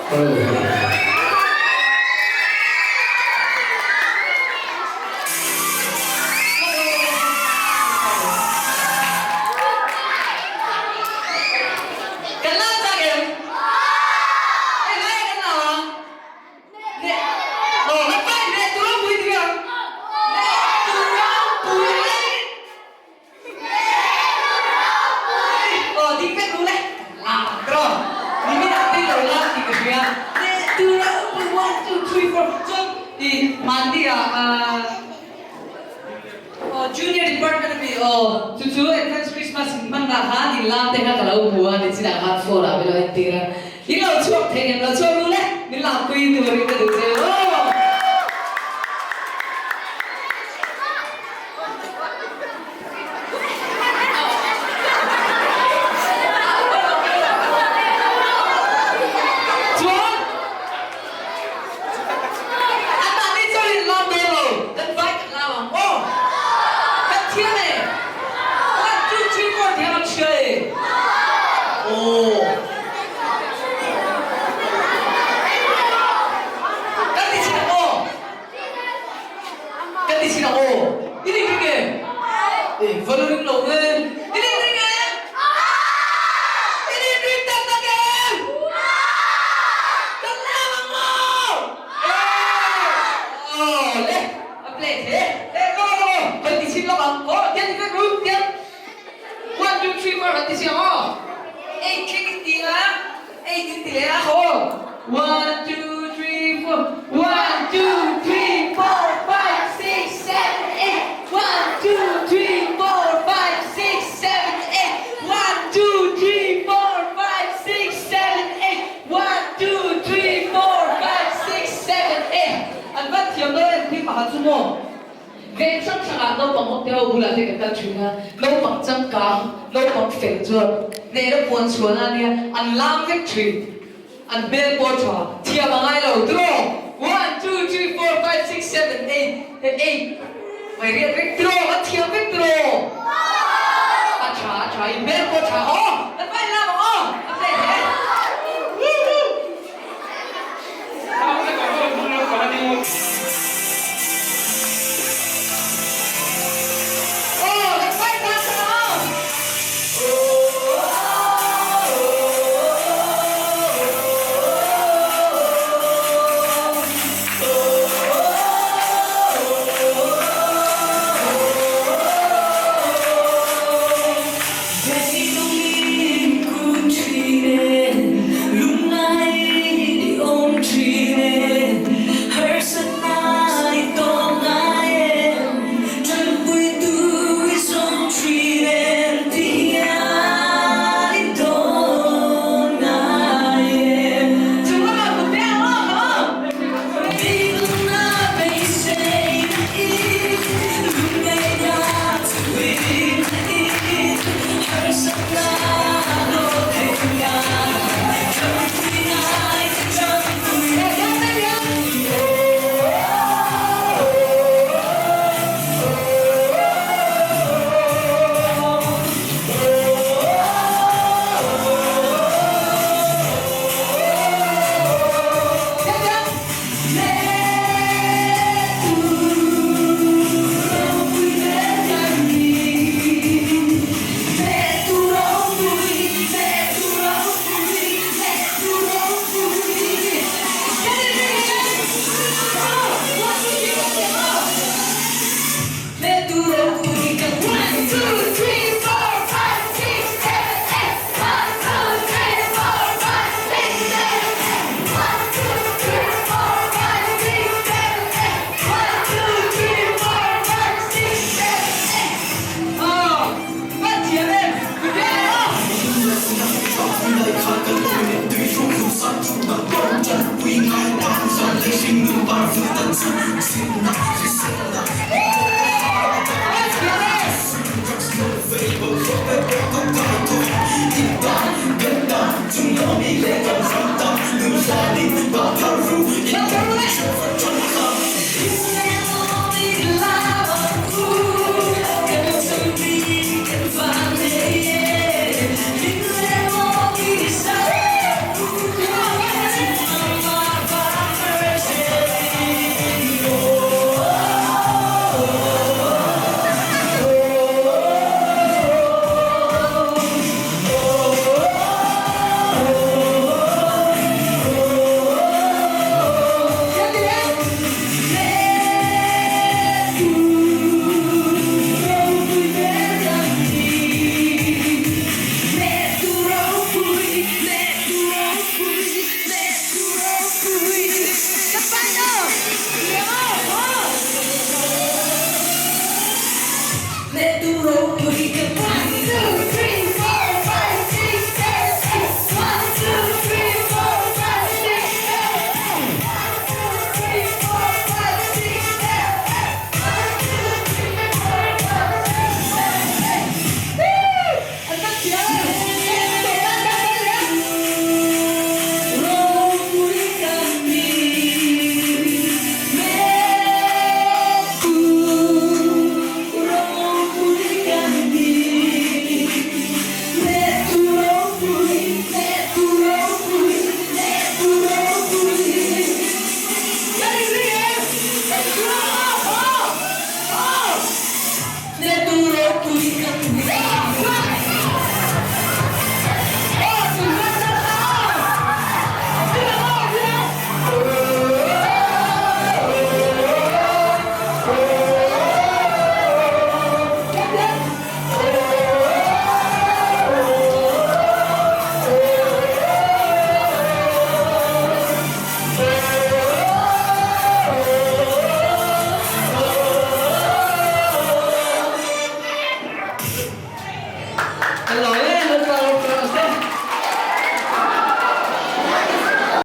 Kan lam chak em? Hei lai kan lam ang. Aw, kan pai leh tur ang pui ti ang. Leh tur ang pui. Aw, ding vek ru le. Kan lam ang tiraw. Nimin ah te lo lam tih ka hria. Leh tur ang pui one two three four chuan i mahni ah Aw junior department ami aw chu chu advance Christmas in hman dah khan in lam te kha ka lo hmu a nichinah khan phone ah min lo en tir a in lo chhuak thei ngem lo chhuak ru le min lam pui turin ka duh che aw. Chuan Anmahni chuan in lam dawn lo, kan vai kan lam ang aw. Kan thiam e. One, two, three, four tih an hria e. Aw. Kan ti chin ang aw. Kan ti chin ang aw. I ring ring e. E, va lo ring lo e. I ring ring e. I ring ring tak tak em? Kan lam ang maw? Aw le, a play the. E, go go go, kan ti chin lawk ang. Aw, tiang ti vek ru, tiang. One, two, three, four kan ti si ang aw. Eight thleng in ti nga, eight in ti leh a. Aw, one, two, three, four. One, two, three, four, five, six, seven, eight. One, two, three, four, five, six, seven, eight. One, two, three, four, five, six, seven, eight. One, two, three, four, five, six, seven, eight. An van thiam dawn em thil pakhat chu maw? Veng hrang hrangah naupang awm te ho bulah te kan kal thin a, naupang changkang, naupang fel chuan hnehna puan chhuahna ania an lam vek thin. An hmel pawh tha thiam a ngai lo tiraw? One, two, three, four, five, six, seven, eight, eight mai riat vek tiraw? An thiam vek tiraw? A tha a tha i hmel pawh tha aw! Kan va inlam ang aw! A play thei e! Woo woo! Aw kan vai tan kha aw! Chung lamah kut te ang aw, come on!